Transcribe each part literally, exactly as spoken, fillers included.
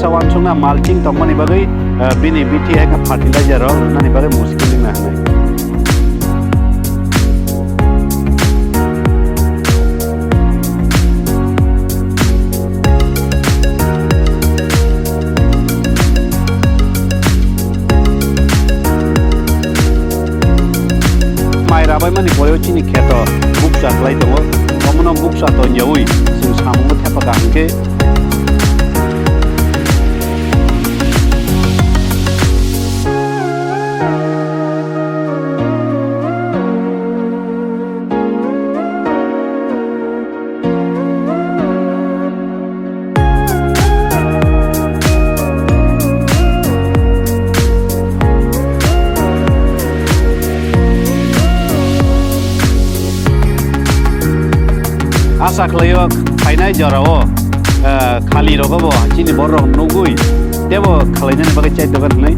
Sa uansukna mulching tongmani bagwi, eh, bini bithi hai khe fertilizer rok rwnani bagwi muskil wngna hwnwi. Mai rabaimani poreo chini kheto bukcha khlai tongo. Omono bukcha tonjaui chwng samungo thepa kaham khe. Asa khlaio phainai jorao, eh, khali rogo bo chini borok nugui tebo khlainani bagwi chai dogan hwnwi.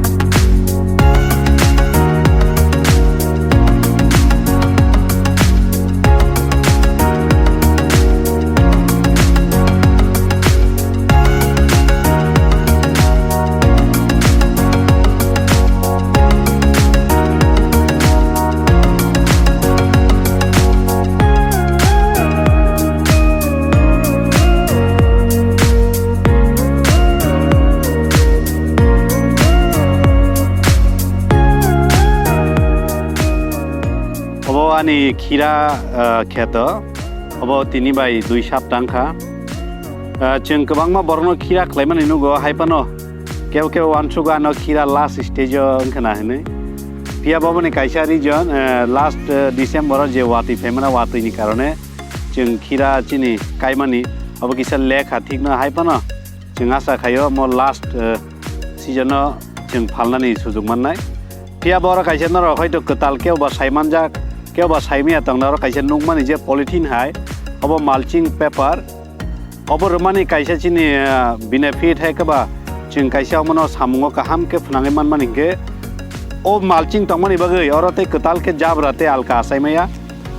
Obo ani khira, ah, kheto. Obo tini bai dui sapta wngkha. Ah, chwng kwbangma borokno khira khlaimani nugo, hai phano kebo kebo uansugo ano khira last stage o wngkha na hinwi. Phiya bo boni kaisa reason, ah, last, ah, December o je watwi phaimani watwi ni karone chwng khira chini kaimani obo kisa lekha thik no, hai phano chwng asa khaio mo last, eh, season o chwng phalnani sujuk mannai. Phiya bo oro kaisa norok hoito kwtal kebo ba sai manjak, kebo ba sai manya tongna oro kaisa nukmani je polythene hai, obo mulching paper. Obo rwmani kaisa chini, eh, benefit hai khe ba chwng kaisa omono samungo kaham khe phnangwi manmani hinkhe o mulching tongmani bagwi oro tei kwtal khe jabra tei alka achai maya.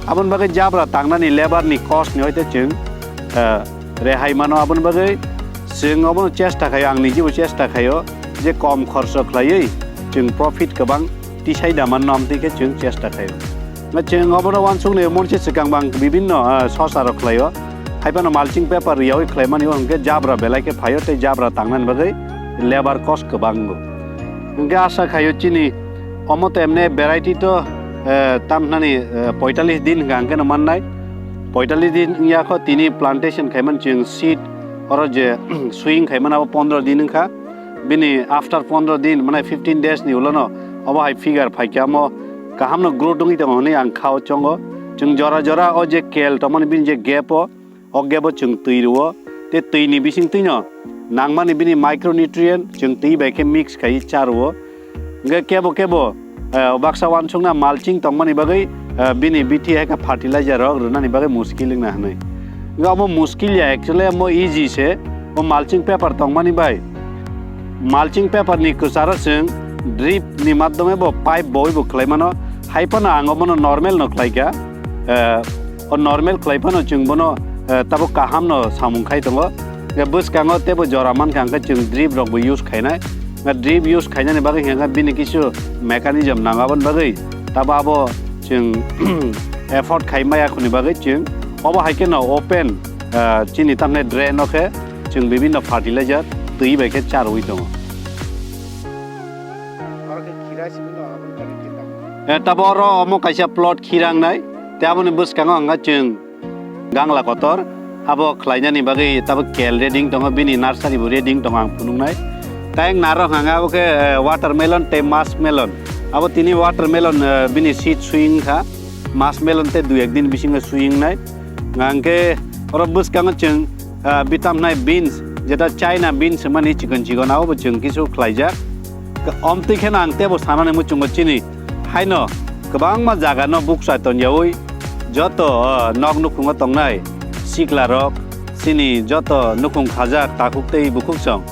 Aboni bagwi jabra tangnani labour ni cost ni hoite chwng, eh, rehai mano. Aboni bagwi chwng obono chesta khaio, ang nijibo chesta khaio je kom khorso khlaiwi chwng profit kwbang tisai da manno, amtwi khe chwng chesta khaio. Chwng obono uansukni monse swkang bang bibinno, ah, sosa rok khlaio. Hai phano mulching paper riyawi khlaimani o hwnkhe jabra belai khe phaio tei jabra tangnani bagwi labour cost kwbang wngo. Hwnkhe asa khaio chini omo temne variety to, eh, tamhnani, eh, poitalis din hwnkha hwnkhe no mannai. Poitalis din wngya kho tini plantation khaimani chwng seed oro je sowing khaimani abo pondro din wngkha. Bini after pondro din, mane fifteen days ni ulo no obo hai figure phaikha, omo kaham no growth wngwi tongo hwnwi ang khao chongo. Chwng jora jora o je kel tongmani bini je gap o, o gap o chwng twi rwo, tei twi ni bising twi no nangmani bini micronutrient chwng twi bai khe mix khai cha rwo. Hwnkhe kebo kebo, eh, baksa uansukna mulching tongmani bagwi, eh, bini bithi hai khe fertilizer rok rwnani bagwi muskil wngna hwnwi. Hwnkhe omo muskil ya, actually omo easy se, o mulching paper tongmani bai. Mulching paper ni kwcharo chwng drip ni madhyome bo pipe boi bo khlai mano, hai phano ang omono normal no khlai kha. Eh, o normal khlai phano chwng bono, eh, tabuk kaham no samung khai tongo. Hwnkhe bwskango teibo jora mankha hwnkhe chwng drip rok bo use khainai. Hwnkhe drip use khainani bagwi hwnkhe bini kisu mechanism nango, aboni bagwi tabo abo chwng afford khai maya khoni bagwi chwng obo hai kheno open, eh, chini tamni drain o khe chwng bibinno fertilizer twi bai khe cha rwui tongo. Oro khe khira simi no aboni bagwi khe tamo? Eh, tabo oro omo kaisa plot khira wngnai, tei aboni bwskango hwnga chwng gangla kotor, abo khlainani bagwi tabo kel ready wng tongo, bini nursery bo ready wng tongo ang phunuknai. Tei ang narok hwnga abo khe, eh, watermelon tei muskmelon. Abo tini watermelon, eh, bini seed sui wngkha, muskmelon tei dui ek din bisingo sui wngnai. Hwnkhe oro bwskango chwng, ah, bitamnai beans, jeta China beans hwnmani chikon chikon, abobo chwng kisu khlaijak. Omtwi kheno ang teibo sanani muchungo chini haino kwbangma jaga no bukcha tonjaui joto, ah, nok nukhungo tongnai sikla rok, chini joto nukhung khajak takhuk tei bukhuk song.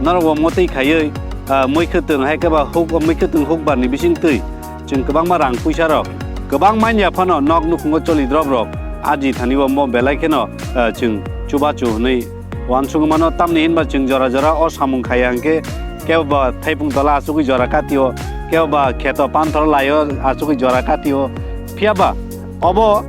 Norok bo motwi khaiwi, ah, mui khwtwng hai khe ba huk, mui khwtwng hukbar ni bising twi chwng kwbangma rang puisa rok kwbang manya phano nok nukhungo choli drop rok aji thani bo mo belai kheno, ah, chwng chubachu hwnwi Uansugwi mano, tamni hinba chwng jora jora o samung khaiya hwnkhe, kebo ba thaipung tola achugwi jora katio, kebo ba kheto panthor laio achugwi jora katio. Phiya ba obo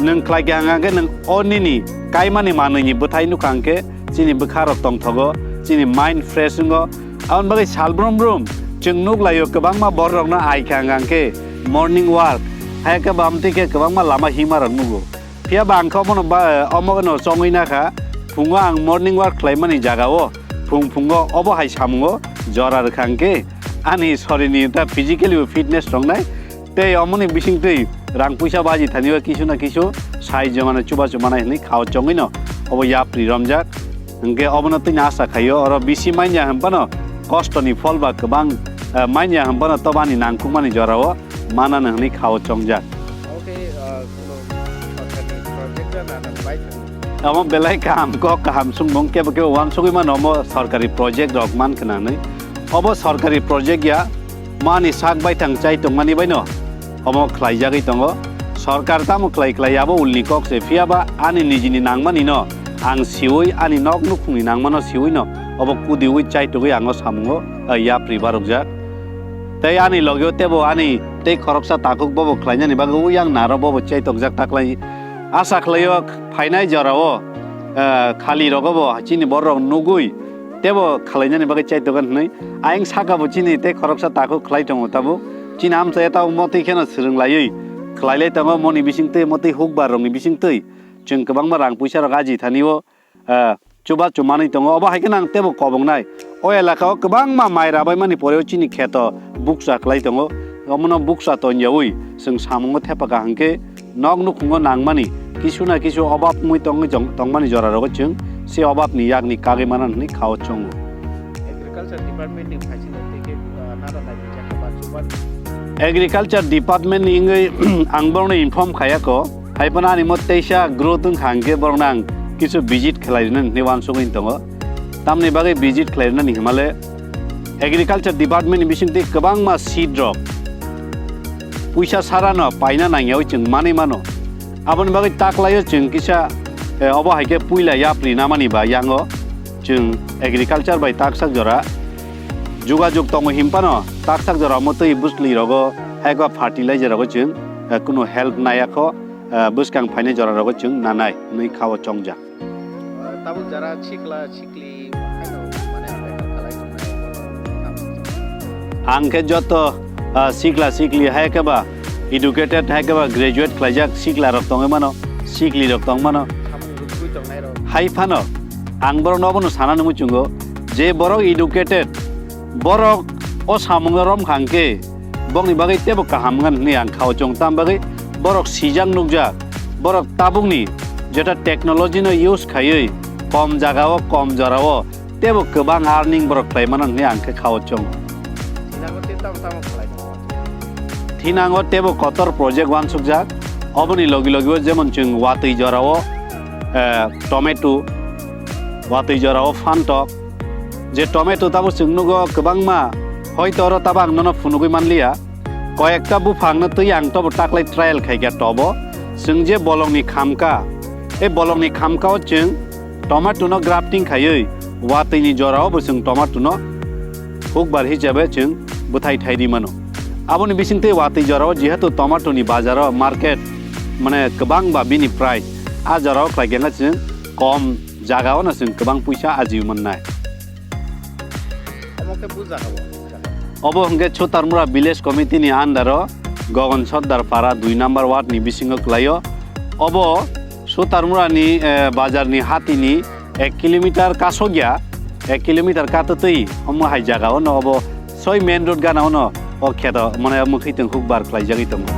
nwng khlai kha hwnkhe nwng o nini kaimani manwini bwthai nukha hwnkhe chini bwkha rok tongthogo, chini mind fresh wngo. Aboni bagwi sal brum brum chwng nuk laio, kwbangma borok rokno ai kha hwnkhe morning walk, hai khe bam twi khe kwbangma lama hima rok nugo. Phiya ba ang khe omono ba, omo no chongwi na kha, phungo ang morning walk khlai mani jaga o, phung phungo obo hai samungo jora rwkha hwnkhe ani sorini ta physically bo fitness tongnai. Tei omoni bisingtwi rang puisa baji thani o kisu na kisu sai jemano chubachu manai hwnwi khao chongwino obo yapri romjak. Hwnkhe obono twino asa khaio, oro bisi manya hwnphano kostoni phol ba kwbang, eh, manya hwnphano tobani nangkukmani jorao manano hwnwi khao chongjak. Omo belai kaham kok kaham sumung kebo kebo uansugwi mano omo sorkari project rok man khna hwnwi. Obo sorkari project ya, mani sak baithang chai tongmani baino omo khlaijagwi tongo. Sorkar tamo khlai khlai abo ulni kok se, phiya ba ani nijini nangmani no ang siwi, ani nok nukhungni nangmano siwi no obo kudiwi chai togwi ang o samungo, eh, yapri barokjak. Tei ani logeo tebo ani tei khoroksa takhuk bobo khlainani bagwi yang naro bobo chai tokjak taklai. Asa khlaio phainai jorao, eh, khali rogo bo chini borok nugwi tebo khalainani bagwi chai tongo hwnwi. Ayang saka bo chini tei khoroksa takhuk khlai tongo tabuk. Chini amchai tabuk motwi kheno swrwng laiwi khlailai tongo, moni bisingtwi motwi hukbar rokni bisingtwi chwng kwbangma rang puisa rok aji thani o, eh, chubachu manwi tongo. Obo hai kheno ang tebo kobongnai. O elaka o kwbangma mai rabaimani poreo chini kheto bukcha khlai tongo. Omono bukcha tonjawi chwng samungo thepa kaham khe nok nukhungo nangmani kisu na kisu obab wngwi tongwi tong-, tongmani jora rogo chwng se obabni yakni kagwi manan hwnwi khao chongo. Agriculture department ni phaising tei khe, ah, naro nai bijak khe ba chuban. Agriculture department ni wngwi ang borokno inform khaiya ko. Hai phano ani mo teisa growth wngkha hwnkhe borokno ang kisu visit khlai rwnani hwnwi uansugwi tongo. Tamni bagwi visit khlai rwnani hwnmale agriculture department ni bisingtwi kwbangma seed rok puisa sarano paina nangyawi chwng manwi mano. Aboni bagwi taklaio chwng kisa, eh, obo hai khe puila yapri namani ba yango chwng agriculture bai taksak jora jugajug tongo hinphano taksak jora omo twi bwsli rogo hai khe fertilizer rogo chwng, eh, kunu help naiya kho, eh, bwskang phainai jora rogo chwng nanai hwnwi khao chongjak. Tabuk jara sikla sikli haino mane bekar khalai tongnai borok. Ang khe joto, ah, sikla sikli hai khe ba educated hai khe ba graduate khlaijak sikla rok tongwi mano, sikli rok tong mano. Samung rwgwi tongnai rok. Hai phano ang borokno obono sana nungwi chungo je borok educated, borok o samungno rom kha hwnkhe bokni bagwi teibo kaham wngani hwnwi ang khao chong. Tam bagwi borok sijak nukjak, borok tabukni jeta technology no use khaiwi kom jagao, kom jorao teibo kwbang earning borok khlai mano hwnwi ang khe khao chong. Thinango tei tamo tamo khlai tongo. Thinango teibo kotor project uansukjak. Oboni logi logi o jemon chwng watwi jorao, eh, tomato, watwi jorao phantok, je tomato tabo chwng nugo kwbangma, hoito oro tabo ang nono phunugwi manliya, koyekta buphangno twi ang tobo taklai trial khaikha tobo, chwng je bolongni khamka, e bolongni khamkao chwng tomatono grafting khaiwi watwini jorao bo chwng tomatono hukbar hisabe chwng bwthai thaidi mano. Aboni bisingtwi watwi jorao jehetu tomatoni bajaro market mane kwbangba bini price, a jorao khlaikha chwng kom jagao no chwng kwbang puisa ajiwi mannai. Omo khe buja habo. Obo hwnkhe Sutarmura Village Committee ni under o Gogon Sordar Para dui number ward ni bisingo kwlaio. Obo Sutarmura ni, eh, bazar ni hati ni ek kilometer kasokya, ek kilometer katwtwi omo hai jaga o no obo soi main road gana o no o kheto mane mwkhwitwng hukbar khlaijagwi tongo.